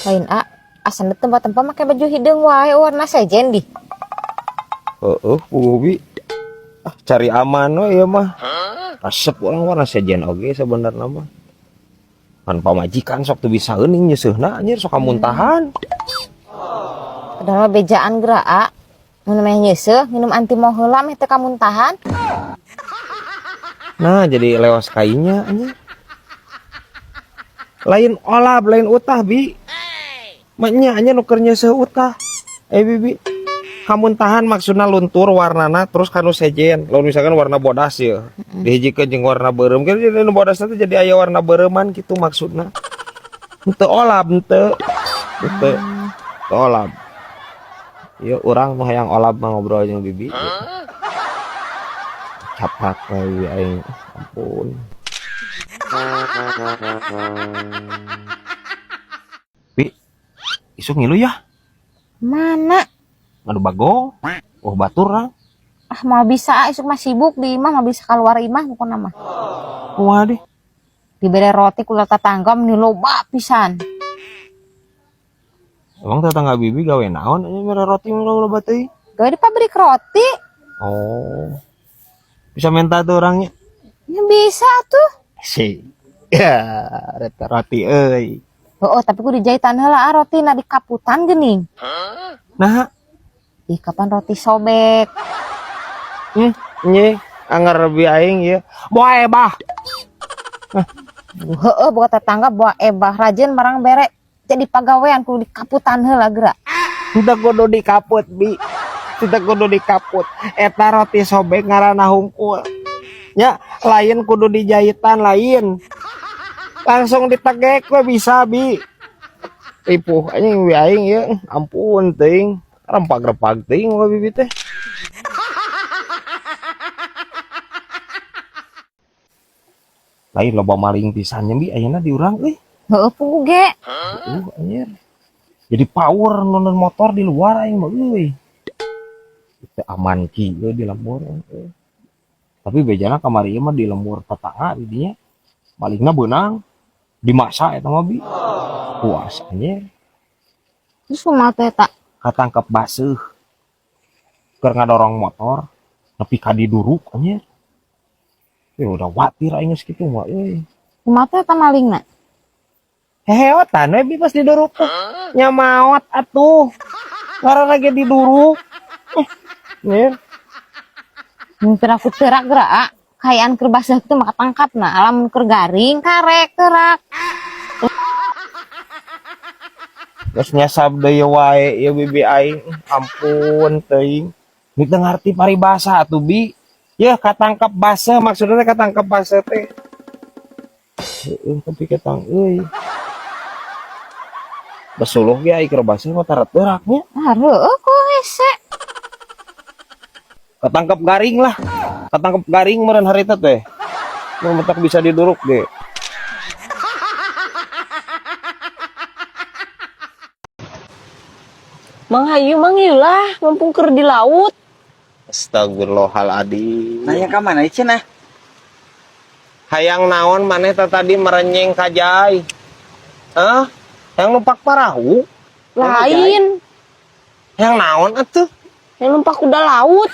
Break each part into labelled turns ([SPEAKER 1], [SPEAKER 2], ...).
[SPEAKER 1] Lain a, asa tempat-tempat make baju hideung wae warna sejen di.
[SPEAKER 2] Heeh, puguh bi. Ah, cari aman we ieu mah. Resep urang warna sejen oge sebenarnya mah. Kan pamajikan sok teu bisa geuning nyeuseuhna anjir sok kamuntahan.
[SPEAKER 1] Padahal bejaan geura a. Mun meh nyeuseuh minum antimo heula meh teu kamuntahan.
[SPEAKER 2] Nah, jadi lewas kainya anjir. Lain olab, lain utah bi. Maknya anya nu keur nyeuseuh utah. Eh bibi, kamuntahan maksudna luntur warnana terus kanu sejen. Lamun misalkan warna bodas ya. Dihijikeun jeung warna beureum kan jadi nu bodas teh jadi aya warna beureuman gitu maksudna. Henteu olab henteu. Henteu. Henteu olab. Ieu urang mah hayang olab mah ngobrol jeung bibi. Capak we aing. Ampun. Bi, isuk ngilu ya?
[SPEAKER 1] Mana?
[SPEAKER 2] Ngadu bagong. Oh batur lah.
[SPEAKER 1] Ah mau bisa ah, isuk mah sibuk di imah mau bisa keluar imah pokona mah.
[SPEAKER 2] Kumaha deh?
[SPEAKER 1] Dibere roti ku tetangga meni loba pisan.
[SPEAKER 2] Emang tetangga bibi gawe naon nya mere roti mere loba teuing?
[SPEAKER 1] Gawe di pabrik roti.
[SPEAKER 2] Oh. Bisa minta tuh orangnya?
[SPEAKER 1] Ya bisa tuh.
[SPEAKER 2] Si. Ya, reta roti euy.
[SPEAKER 1] Oh, tapi kudu dijahitan heula ah roti na dikaputan geuning.
[SPEAKER 2] Nah,
[SPEAKER 1] Ih, kapan roti sobek?
[SPEAKER 2] Nye, anggar bi aing ieu. Boa ebah.
[SPEAKER 1] Heeh, boga tetangga boa ebah rajin barang bere jadi pagawean kudu dikaputan heula geura.
[SPEAKER 2] Teu kudu dikaput bi. Teu kudu dikaput. Eta roti sobek ngaranna hungkul. Nya, lain kudu dijahitan lain. Langsung ditegek we bisa bi. Ripuh anjing bi aing ieu. Ampun teuing. Rempag-rempag teuing we bibi teh. Lain loba maling pisan nya bi ayeuna di urang euy.
[SPEAKER 1] Heeh, puguh ge.
[SPEAKER 2] Heeh, anjir. Jadi power nonton motor di luar aing mah euy. Teu aman kieu di lembur euy. Tapi bejana kamari ieu mah di lembur tetangga di dinya. Malingna beunang. Dimasa eta mah bi. Puas anjir.
[SPEAKER 1] Terus kumaha teh eta?
[SPEAKER 2] Katangkep baseuh. Keur ngadorong motor nepi ka diduruk anjir. Ya udah watir aing geus kitu mah euy.
[SPEAKER 1] Kumaha teh eta malingna?
[SPEAKER 2] Heheotan we bi pas diduruk teh. Nya maot atuh. Ngaranna ge diduruk. Anjir.
[SPEAKER 1] Mun teu aku teurak geura ah. Kaayaan keur baseuh kitu mah katangkapna, lamun keur garing karek teurak.
[SPEAKER 2] Geus nyasab deui wae ieu bibi aing. Ampun teuing. Nu teu ngarti paribasa atuh bi. Yeuh katangkep baseuh maksudna teh katangkep baseuh teh. Heeh, tapi ketang euy. Besuluh ge ai keur baseuh mah tara teurak nya.
[SPEAKER 1] Ah, heueuh kok hese.
[SPEAKER 2] Katangkep garing lah. Katangkep garing meureun harita teh. Nu mentak bisa diduruk ge.
[SPEAKER 3] Mang hayu mang ieu lah, mumpung keur di laut.
[SPEAKER 2] Astagfirullahaladzim.
[SPEAKER 4] Nanya ka mana cenah?
[SPEAKER 2] Hayang naon maneh teh tadi merenyeng ka Jai? Hah? Hayang numpak parahu?
[SPEAKER 3] Lain.
[SPEAKER 2] Hayang naon atuh?
[SPEAKER 3] Hayang numpak kuda laut.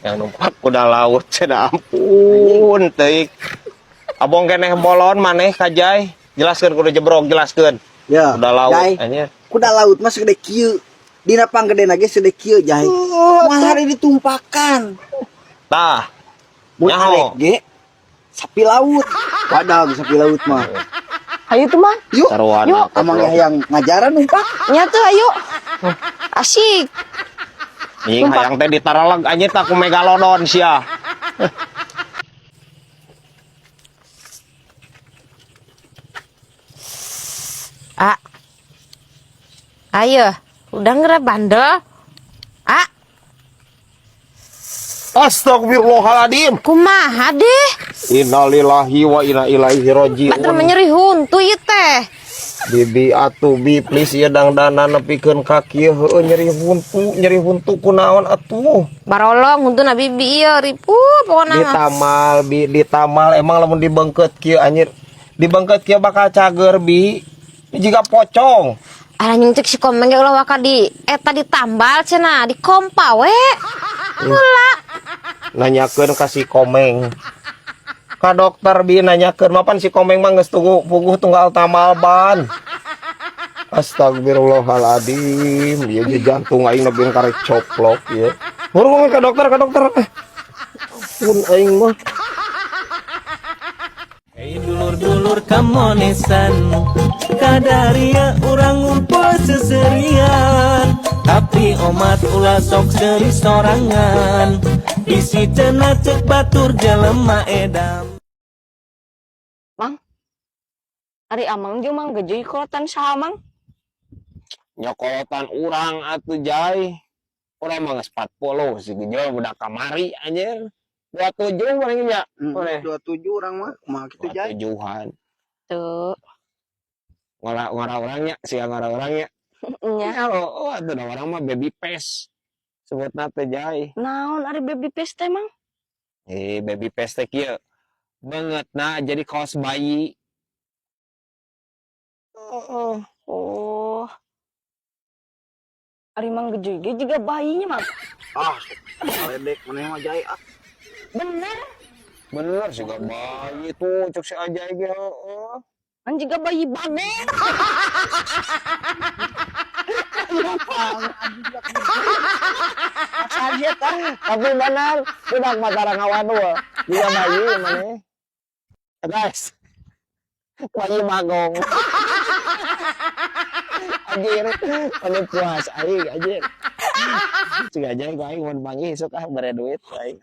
[SPEAKER 2] Hayang numpak kuda laut cenah ampun teuing. Abong keneh bolon maneh ka Jai. Jelaskeun kudu jebrog jelaskeun.
[SPEAKER 4] Ya,
[SPEAKER 2] Kuda laut
[SPEAKER 4] Jai.
[SPEAKER 2] anjir.
[SPEAKER 4] Kuda laut mah segede kieu. Dina panggedena ge segede kieu Jai. Moal hari ditumpakan.
[SPEAKER 2] Tah.
[SPEAKER 4] Mun
[SPEAKER 2] Nyaho.
[SPEAKER 4] arek ge sapi laut. Wadah sapi laut mah.
[SPEAKER 3] Hayu tuh mang.
[SPEAKER 4] Yuk.
[SPEAKER 2] Sarwana.
[SPEAKER 3] Yuk.
[SPEAKER 4] Amang yang ngajaran numpak.
[SPEAKER 3] Nya tuh ayo. Asik.
[SPEAKER 2] Anjing hayang teh ditaraleg anjir tak ku megalodon sia.
[SPEAKER 1] Ah. Ayo, udah ngera bandel. Ah,
[SPEAKER 2] Astagfirullahaladzim.
[SPEAKER 1] kumaha deh?
[SPEAKER 2] Innalillahi wa inna ilaihi rajiun.
[SPEAKER 1] Batur menyeri huntu ieu teh.
[SPEAKER 2] Bibi atuh bi please ieu dangdana nepikeun ka kieu heueuh nyeri huntu kunaon atuh.
[SPEAKER 1] Barolong huntuna bibi ieu ripuh pokona mah.
[SPEAKER 2] Ditamal bi ditamal emang lamun dibeungkeut kieu anjir. Dibeungkeut kieu bakal cager, Bi. Ini jiga pocong.
[SPEAKER 1] Anjing, cek si Komeng ge ulah waka di eta ditambal cenah, dikompa we. Heula.
[SPEAKER 2] Nanyakeun ka si Komeng. Ka dokter, Bi, nanyakeun mapan si Komeng mah geus tunggu puguh tunggal tamal ban. Astagfirullahaladzim, ieu ge jantung aing nepi karek coplok ieu. Buru ngomong ka dokter, ka dokter. Eh. Pun aing mah.
[SPEAKER 5] Hey dulur-dulur kamonesan, kadaria urang ngumpul seserian. Tapi omat ulah sok seri sorangan. Bisi cenah cek batur jelema edam.
[SPEAKER 3] Mang. Ari Amang jeung Mang Gejoy kolotan saha, Mang?
[SPEAKER 2] Nyokolotan urang atuh, Jai. Urang mah geus 40, si Gejoy budak kamari anjir. 27 paling nya. Boleh.
[SPEAKER 4] 27 urang mah, kumaha kitu, Jai?
[SPEAKER 2] 27-an.
[SPEAKER 3] Tuh.
[SPEAKER 2] Ngora ngora orangnya, sia ngora orangnya.
[SPEAKER 3] Nya.
[SPEAKER 2] Ya, oh, atuh da urang mah baby face. Sebutna teh, Jai.
[SPEAKER 3] Naon ari baby face teh, Mang?
[SPEAKER 2] Eh, baby face teh kieu. Beungeutna jadi kos bayi. Oh.
[SPEAKER 3] Oh. Ari Mang Gejoy ge jiga bayinya, Mang.
[SPEAKER 4] Ah, ledek maneh mah, Jai, ah.
[SPEAKER 3] Bener.
[SPEAKER 2] Bener sih gak bayi tuh, cek si Ajai ge heeh.
[SPEAKER 3] Kan jiga bayi bagong.
[SPEAKER 2] Kaget ah, tapi benar, budak mata ngawadu. Jiga bayi mana? Guys. Bayi bagong. Anjir, mana puas aing anjir. Cik Ajai ku aing mun panggih isuk ah bere duit aing.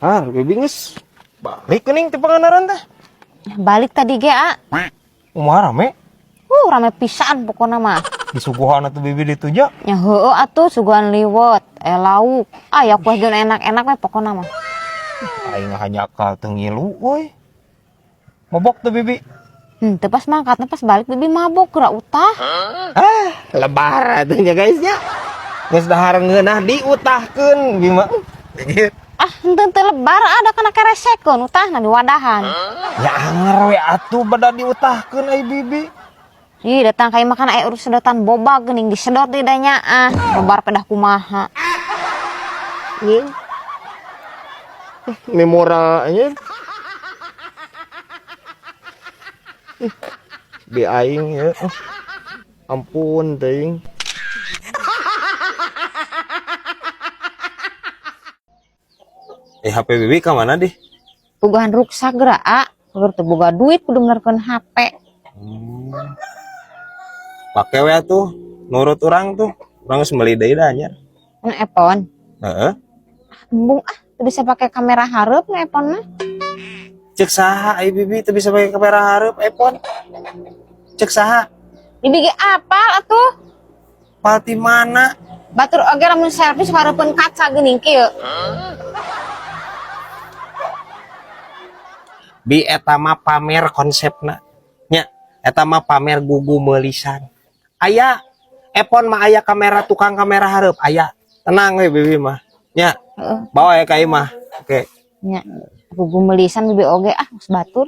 [SPEAKER 2] Ah, bibi geus balik geuning ti Pangandaran teh.
[SPEAKER 1] Balik tadi ge, ah.
[SPEAKER 2] Kumaha, rame?
[SPEAKER 1] Rame pisan pokona mah.
[SPEAKER 2] Disuguhan atuh bibi ditu nya.
[SPEAKER 1] Ya heueuh atuh, suguhan liwet, eh lauk. Aya kuah jeung enak-enak we pokona mah.
[SPEAKER 2] Aing hanjakal teu ngilu euy. Mabok tuh bibi.
[SPEAKER 1] Teu pas mangkatna, pas balik bibi mabok geura utah.
[SPEAKER 2] Ah, lebar atuh nya, guys, nya. Geus dahar ngeunah diutahkeun bi mah.
[SPEAKER 1] Ah, henteu teu lebar, ada kana keresekeun utahna di wadahan.
[SPEAKER 2] Ya anger we atuh beda diutahkeun ai bibi.
[SPEAKER 1] Ih, datang ka imah kan aya urus sedotan boba geuning disedot di danya ah. Lebar pedah kumaha.
[SPEAKER 2] Iya. Memora nya. Ih, bi aing ya. Oh, ampun teuing. Eh, HP bibi ka mana dih?
[SPEAKER 1] Puguhan ruksak geura, ah. Kudu teu boga duit kudu menerkeun HP.
[SPEAKER 2] Pake we atuh, nurut urang tuh. Urang geus meuli deui dah nya.
[SPEAKER 1] Nu iPhone.
[SPEAKER 2] Heeh.
[SPEAKER 1] Embung ah, teu bisa pake kamera hareup nu iPhone mah.
[SPEAKER 2] Cek saha ai bibi teu bisa pake kamera hareup iPhone? Cek saha?
[SPEAKER 1] Bibi ge apal atuh.
[SPEAKER 2] Apal ti mana?
[SPEAKER 1] Batur oge lamun selfie sok hareupeun kaca geuning kieu.
[SPEAKER 2] Bi, eta mah pamer konsepna. Nya, eta mah pamer gugu meulisan. Aya iPhone mah aya kamera tukang kamera hareup aya. Tenang we bibi mah. Nya,
[SPEAKER 1] Heeh.
[SPEAKER 2] bawa ya ka imah. Oke.
[SPEAKER 1] Nya, gugu meulisan bibi oge ah, geus batur.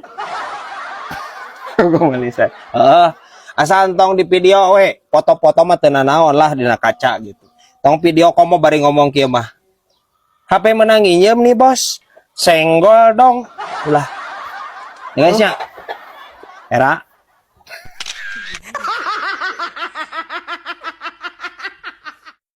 [SPEAKER 2] Gugu meulisan. Heeh. Asal tong di video we, foto-foto mah teu nanaon lah dina kaca gitu. Tong video komo bari ngomong kieu mah. HP menang injem nih, Bos. Senggol dong. Ulah. Ya guys ya. Era.